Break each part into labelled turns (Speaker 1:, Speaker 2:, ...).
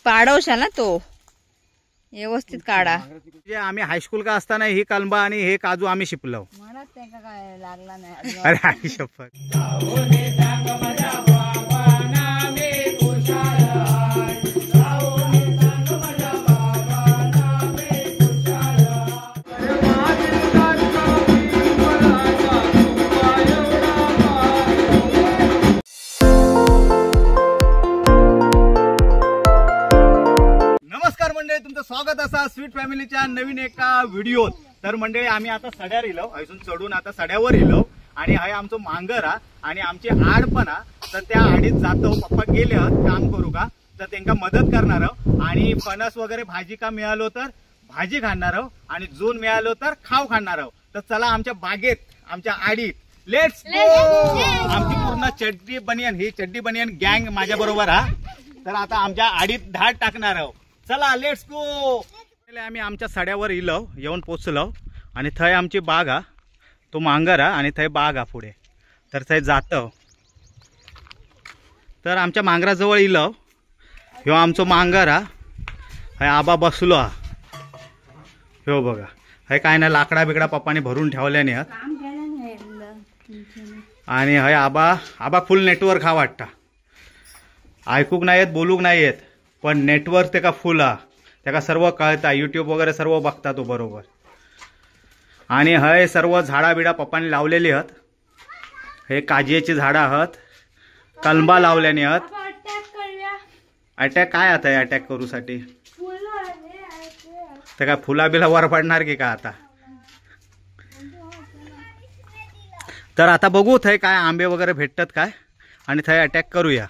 Speaker 1: पाडवशा ना तो व्यवस्थित काढा.
Speaker 2: आम्ही हायस्कूल का असताना ही कलंबा आणि हे काजू आम्ही शिपलो.
Speaker 1: मला ते काय लागला नाही.
Speaker 2: अरे आई शपथ. स्वागत असा स्वीट फॅमिलीच्या नवीन एका व्हिडिओत. तर मंडळी आम्ही आता सड्यावर इलो, हयसून चढून आता सड्यावर इलो आणि हय आमचो मांगर हा आणि आमची आड पण हा. तर त्या आडीत जातो, पप्पा गेले काम करू का तर त्यांका मदत करणार आणि फणस वगैरे भाजी का मिळालो तर भाजी खाणार आणि जून मिळालो तर खाव खाणार. तर चला आमच्या बागेत आमच्या आडीत let's go. आमची पूर्ण चड्डी बनियन, ही चड्डी बनियन गँग माझ्या बरोबर हा. तर आता आमच्या आडीत धाड टाकणार आहोत. चला let's go. आम्ही आमच्या सड्यावर इलो, येऊन पोचलो आणि थंय आमची बाग हा, तो मांगर हा आणि थंय बाग हा पुढे. तर थंय जातो. तर आमच्या मांगराजवळ इलो, ह्यो आमचो मांगर हा. हय आबा बसलो हा, ह्यो बघा. हय काय ना लाकडा बिकडा पप्पाने भरून ठेवल्या नाही. आणि हय आबा, आबा फुल नेटवर्क हा वाटता. ऐकूक नाही येत, बोलूक नाही येत, पण नेटवर्क तेका फुल हा, त्याका सर्व कळता, यूट्यूब वगैरे सर्व बघता तो बरोबर. आणि हय सर्व झाडा बिडा पप्पांनी लावलेली हत. हे काजयेची झाडा हत, कलंबा लावल्याने हत. अटॅक काय आता अटॅक करूसाठी ते काय फुला बिला वर पडणार की का आता. तर आता बघू थंय काय आंबे वगैरे भेटतात काय आणि थंय अटॅक करूया.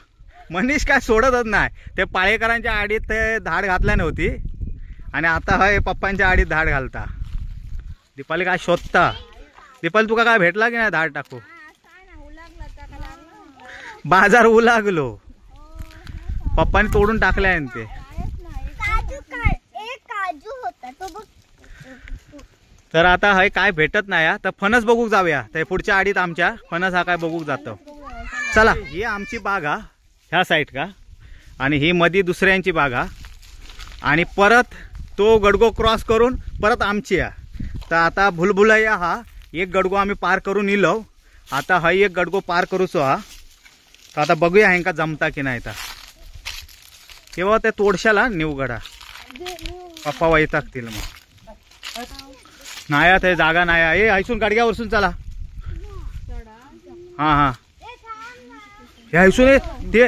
Speaker 2: मनीष काय सोडतच नाही, ते पाळेकरांच्या आडीत ते धाड घातल्या नव्हती आणि आता हय पप्पांच्या आडीत धाड घालता. दीपाली काय शोधता? दीपाली तुका काय भेटला की नाही धाड टाकू? बाजार उलागलो, पप्पांनी तोडून टाकले आहे ते. तर आता हय काय भेटत नाही तर फणस बघूक जाऊया. ते पुढच्या आडीत आमच्या फणस हा काय बघूक जातो. चला ही आमची बाग हा ह्या साईड का, आणि ही मधी दुसऱ्यांची बाग हा, आणि परत तो गडगो क्रॉस करून परत आमची हा. तर आता भुलभुलैया हा एक गडगो आम्ही पार करून इलो. आता हा एक गडगो पार करूचो हा. तर आता बघूया ह्यांका जमता की नाही. तेव्हा ते तोडशाला निवगडा पप्पा वैतागतील मग. नाही आता जागा नाही. ए ऐसून गडग्यावरसून चला. हा हा हे ऐसून ते,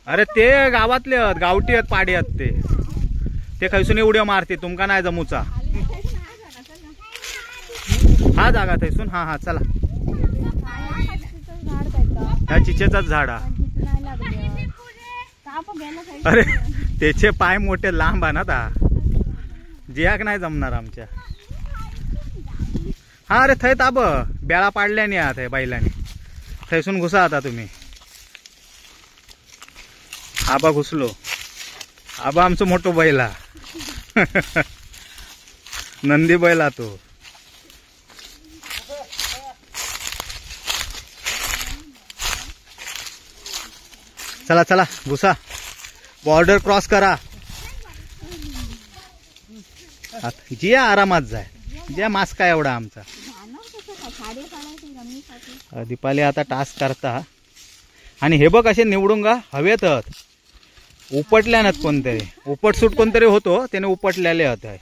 Speaker 2: अरे ते गावातले आहेत, गावठी आहेत, पाडी आहेत ते. ते खैसून उड्या मारते, तुमका नाही जमूचा. हा जागा थैसून. हा हा चला. ह्या चिचेचाच झाड हा. अरे त्याचे पाय मोठे लांब आहे ना, ता जियाक नाही जमणार आमच्या. हा अरे थंय ताब बेळा पाडल्या नाही हा बैलांनी. थैसून घुसा आता तुम्ही. आबा घुसलो. आबा आमचं मोठो बैल हा. नंदी बैल हा तो. चला चला घुसा, बॉर्डर क्रॉस करा. जिया आरामात जाय, जिया मास्क काय एवढा आमचा. दीपाली आता टास्क करता. आणि हे बघ असे निवडून गा हवेतच उपटल्या नात कोणतरी, उपटसूट कोणतरी होतो त्याने उपटलेले होते.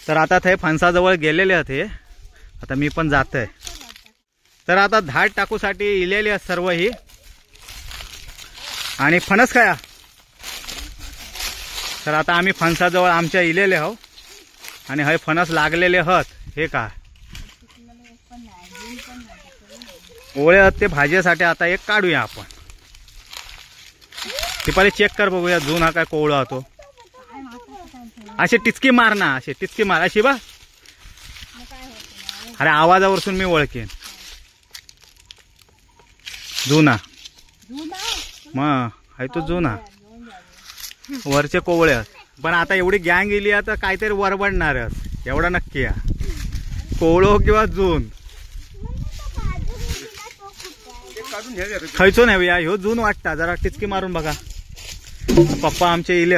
Speaker 2: तर आता ते फणसाजवळ गेलेले होते, आता मी पण जात आहे. तर आता धाड टाकूसाठी इलेली आहेत सर्व ही. आणि फणस खाया. तर आता आम्ही फणसाजवळ आमच्या इलेले आहो आणि हे फणस लागलेले हत. हे का ओळे आहेत ते भाजीसाठी आता एक काढूया आपण. दीपाली चेक कर बघूया जून हा काय कोवळा होतो. अशी टिचकी मार ना, अशी टिचकी मार अशी बा. अरे आवाजावरसून मी ओळखेन जुना. मग हाय तो जुना, वरचे कोवळे आहेत. पण आता एवढी गँग गेली आता काहीतरी वरबडणारच एवढा नक्की आहे. कोवळो किंवा जून खयचो नाही ह्यो जून वाटता. जरा टिचकी मारून बघा. पप्पा आमचे इले.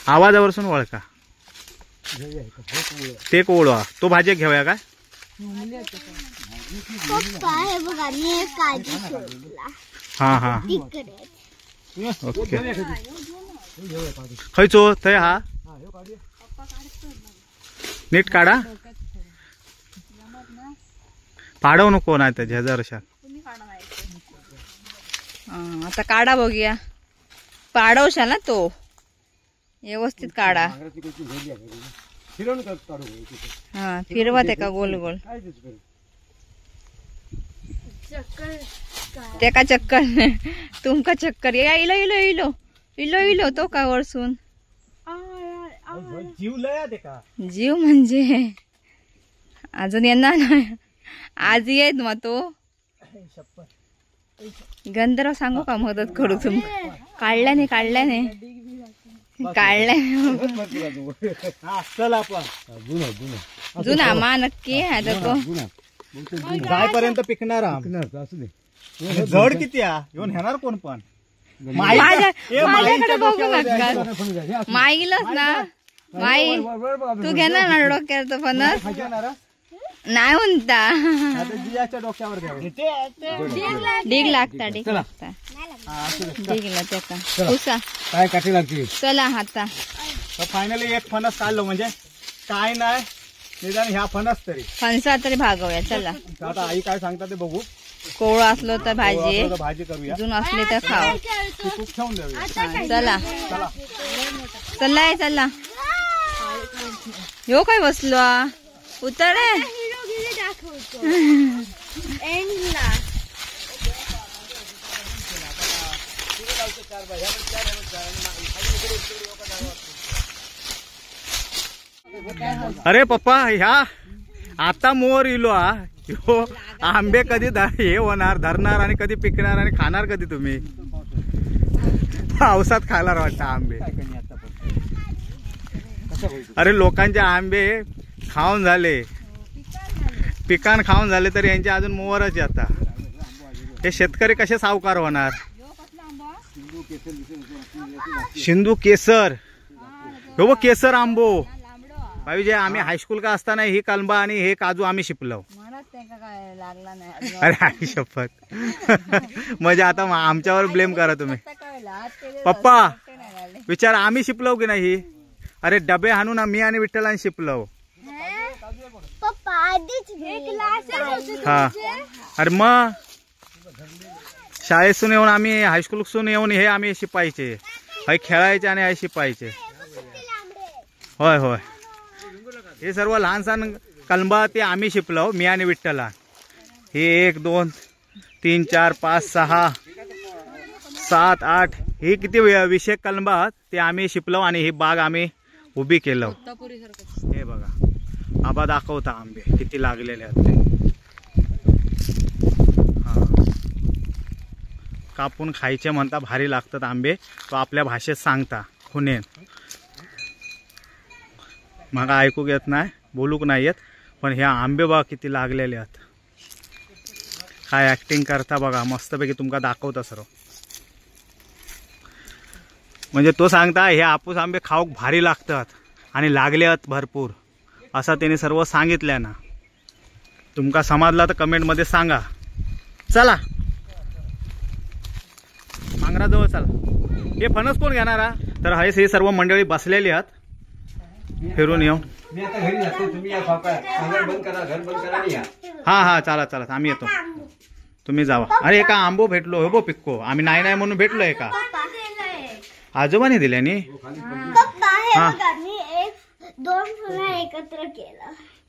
Speaker 2: आवाजावरसून वळखा. ते कोवळो तो भाजी घेऊया काय? हा हा ओके. खयचो थंय हा नीट काढा, पाडव नको नाही तर झेजारशा.
Speaker 1: आता काढा बघूया, पाडवशाल ना तो व्यवस्थित काढा. हा फिरवा ते का गोल गोल ते का चक्कर तुमका चक्कर या इलो इलो इलो इलो इलो तो का वरसून जीव म्हणजे अजून येणार नाही, आज येत मग तो गंधर्व. सांगू का मदत करू तुमका? काढल्याने काढल्याने काढल्या जुना मा नक्की आता तो
Speaker 2: जायपर्यंत पिकणार. जड किती येऊन घेणार कोण पण
Speaker 1: माझ्याकडे बघू नका. माईलाच ना माई तू घेणार ना डोक्यावर फणस नाही म्हणता
Speaker 2: डोक्यावर
Speaker 1: डीग लागता डीग लागता डीगला त्याका पुसा
Speaker 3: काय काठी लागते.
Speaker 1: चला आता
Speaker 2: फायनली एक फणस काढलो, म्हणजे काय नाही निदान ह्या फणस तरी
Speaker 1: फणसा तरी भागवूया. चला
Speaker 2: आता आई काय सांगता ते बघू.
Speaker 1: कोवळं असलो तर भाजी
Speaker 2: भाजी करूया,
Speaker 1: जुन असले तर खाऊ,
Speaker 2: ठेवून देऊया.
Speaker 1: चला चला चला. ह्यो काय बसलो उतर.
Speaker 2: अरे पप्पा ह्या आता मोर इलो हा ह्यो आंबे कधी हे होणार धरणार आणि कधी पिकणार आणि खाणार कधी तुम्ही? पावसात खायला वाटतं आंबे. अरे लोकांचे आंबे खाऊन झाले, पिकान खाऊन झाले, तर यांचे अजून मोहरच आता. हे शेतकरी कसे सावकार होणार? सिंधू केसर हो बघ, केसर आंबो पाहिजे. आम्ही हायस्कूल का असताना ही कलंबा आणि हे काजू आम्ही शिपलो. अरे आई शपथ म्हणजे आता आमच्यावर ब्लेम करा तुम्ही. पप्पा विचार आम्ही शिपलो की नाही? अरे डबे हाणून मी आणि विठ्ठलाने शिपलो. हा अरे मग शाळेतून येऊन आम्ही हायस्कूलसून येऊन हे आम्ही शिपायचे, हय खेळायचे आणि हय शिपायचे. होय होय हे सर्व लहान सहान कलंबा ते आम्ही शिपलो, मी आणि विठ्ठला. हे 1 2 3 4 5 6 7 8 हे किती 20 कलंबा ते आम्ही शिपलो आणि ही बाग आम्ही उभी केलं. हे बघा आबा दाखवता आंबे किती लागलेले आहेत ते. हा कापून खायचे म्हणता, भारी लागतात आंबे. तो आपल्या भाषेत सांगता खुने, मग ऐकू येत नाही, बोलूक नाही येत, पण हे आंबे बघा किती लागलेले आहेत. काय ऍक्टिंग करता बघा मस्तपैकी, तुमका दाखवता सर्व. म्हणजे तो सांगता हे हापूस आंबे खाऊक भारी लागतात आणि लागले आहेत भरपूर, असा त्याने सर्व सांगितलं ना. तुमका समजला तर कमेंटमध्ये सांगा. चला मांगराजवळ चला. हे फणस कोण घेणार? तर हे सर्व मंडळी बसलेली आहेत फिरून येऊन.
Speaker 3: मी आता घरी जातो, तुम्ही या सावकाश. बंद करा, घर बंद करा आणि या.
Speaker 2: हा हा चला चला आम्ही येतो, तुम्ही जावा. अरे एका आंबो भेटलो हो बो पिक्को, आम्ही नाही नाही म्हणून भेटलो. एका आजोबाने दिल्यानी.
Speaker 4: हा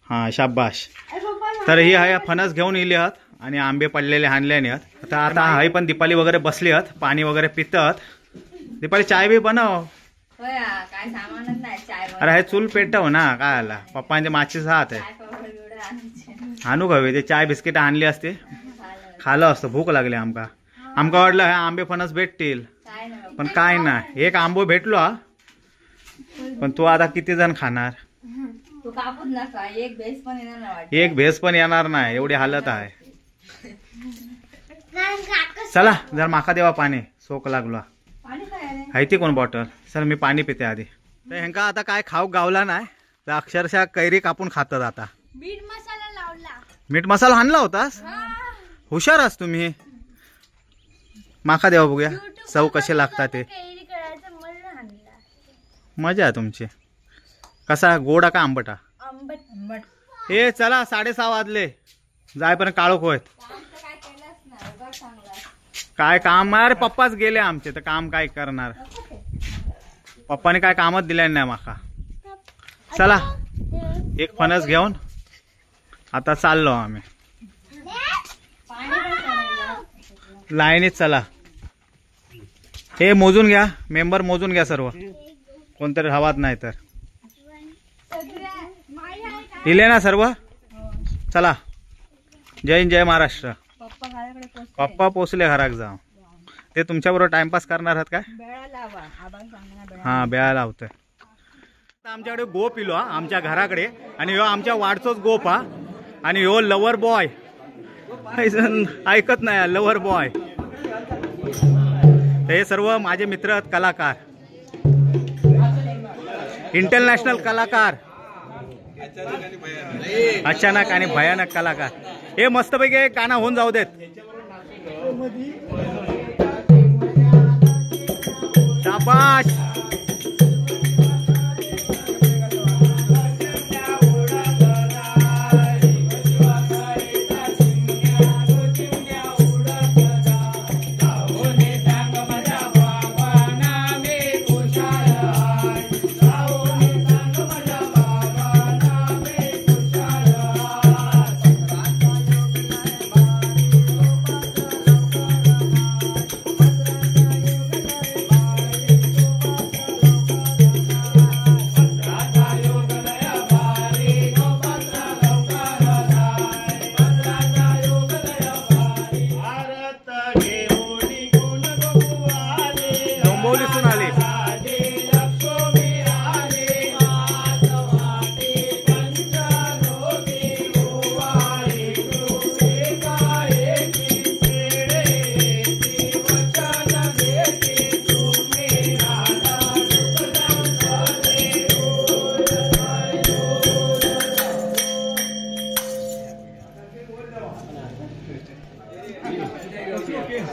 Speaker 2: हा शाबाश. तर ही हाय फणस घेऊन इली आहात आणि आंबे पडलेले आणले आहात. आता आता हाय पण दीपाली वगैरे बसली आहात, पाणी वगैरे पितात. दीपाली चाय बी बनव.
Speaker 1: काय सामानच नाही चाय.
Speaker 2: अरे हे चूल पेटव ना, काय आला पप्पांचे माचीस हात आहे. आणू हवे ते चाय बिस्किट आणली असते, खालं असतं. भूक लागली आमका. आमका वाटलं हे आंबे फणस भेटतील, पण काय नाही. एक आंबो भेटलो हा, पण तो आता किती जण खाणार?
Speaker 1: एक भेस पण येणार नाही,
Speaker 2: एक भेस पण येणार नाही, एवढी हालत आहे. चला जर माका देवा पाणी सोक लागलो. हाय ती कोण बॉटल. चल मी पाणी पिते आधी. तर ह्यांका आता काय खाऊ गावला नाही तर अक्षरशः कैरी कापून खातात आता.
Speaker 4: मीठ मसाला लावला.
Speaker 2: मीठ मसाला आणला होतास? हुशार आस तुम्ही. माका देवा बघूया चव कसे लागतात ते. मजा आहे तुमची. कसा गोडा का आंबटा?
Speaker 1: आंबट.
Speaker 2: ए चला 6:30 वाजले जायपर्यंत काळोख होत. काय काम? अरे पप्पाच गेले आमचे तर काम काय करणार. पप्पाने काय कामच दिले नाही माका. चला एक फणस घेऊन आता चाललो आम्ही लाईनीत. चला हे मोजून घ्या मेंबर, मोजून घ्या सर्व, कोणतरी हवात नाही तर. दिले ना सर्व? चला जय हिंद जय महाराष्ट्र. पप्पा पोचले घराक जाऊ. ते तुमच्याबरोबर टाइमपास करणार आहात काय? हा बेळा लावतोय. आमच्याकडे गोप इलो आमच्या घराकडे आणि ह्यो आमच्या वाडचोच गोप हा. आणि ह्यो लवर बॉय ऐकत नाही, लवर बॉय. हे सर्व माझे मित्र कलाकार, इंटरनॅशनल कलाकार, अचानक आणि भयानक कलाकार. हे मस्तपैकी काना होऊन जाऊ देत. शाबाश.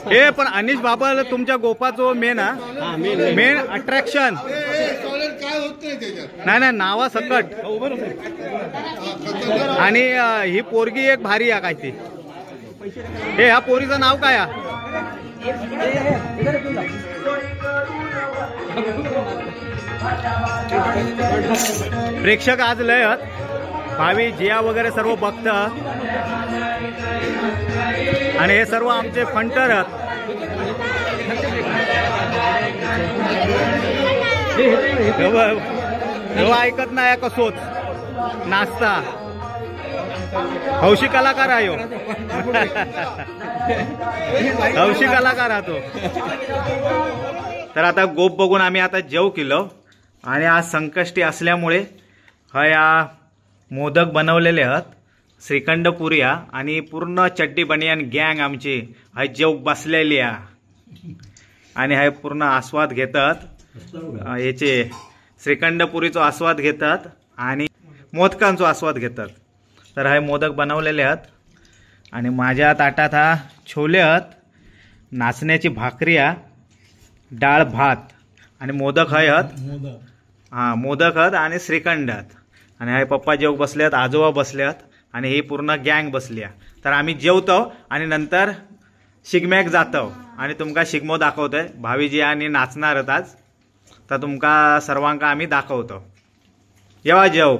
Speaker 2: हे पण अनिश बाबा तुमच्या गोपाचो मेन मेन अट्रॅक्शन. नाही नाही नावा सकट. आणि ही पोरगी एक भारी आहे काय ती. हे ह्या पोरीचं नाव काय? प्रेक्षक आज लय भावी जिया वगैरे सर्व बघतात आणि हे सर्व आमचे फंटर आहेत. ऐकत नाही कसोच नाचता. हौशी कलाकार आहे हो. हौशी कलाकार हा तो. तर आता गोप बघून आम्ही आता जेव केलं आणि आज संकष्टी असल्यामुळे हया मोदक बनवलेले आहेत, श्रीखंड पुऱ्या आणि पूर्ण चड्डी बनियान गँग आमची हय जेव बसलेली आहे आणि हय पूर्ण आस्वाद घेतात. याचे श्रीखंड पुरीचो आस्वाद घेतात आणि मोदकांचो आस्वाद घेतात. तर हे मोदक बनवलेले आहेत आणि माझ्या ताटात हा छोले आहेत, नाचण्याची भाकरी आहे, डाळ भात आणि मोदक हय आहेत. हां मोदक आहेत आणि श्रीखंड आहेत. आणि हे पप्पा जेव बसल्यात, आजोबा बसल्यात आणि ही पूर्ण गँग बसली आहे. तर आम्ही जेवतो आणि नंतर शिगम्याक जातो आणि तुमका शिगमो दाखवतोय. भावीजी आणि नाचणार आहेत आज, तर तुमका सर्वांका आम्ही दाखवतो. येवा जेव.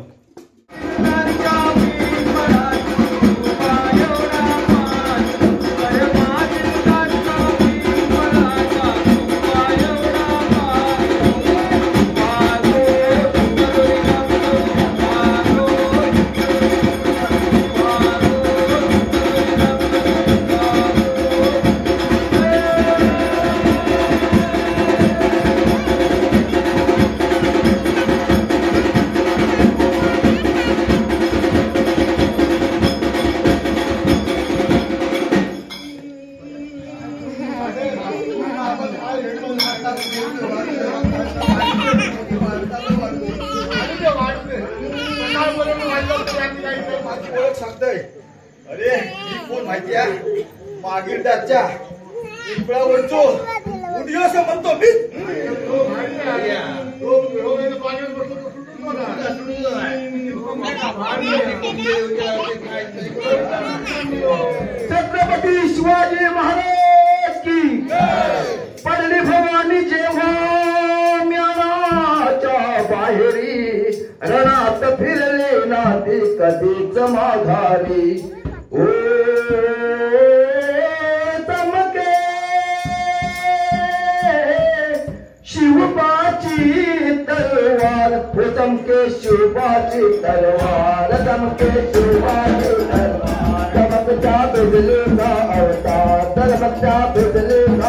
Speaker 5: माझी ओळख सांगतोय. अरे मी कोण माहिती आहे? मागीरदारच्या पिंपळावरचो उडियो असं म्हणतो मी.
Speaker 6: छत्रपती शिवाजी महाराज की पडली भवानी जेव्हा म्यानाच्या बाहेरी, रणात फिरले ना ती कधीच माघारी. ओ चमके शिवबाची तलवार, हो चमके शिवबाची तलवार, चमके शिवबाची तलवार, चमकच्या बिजलीचा अवतार, चमकच्या बिजलीचा.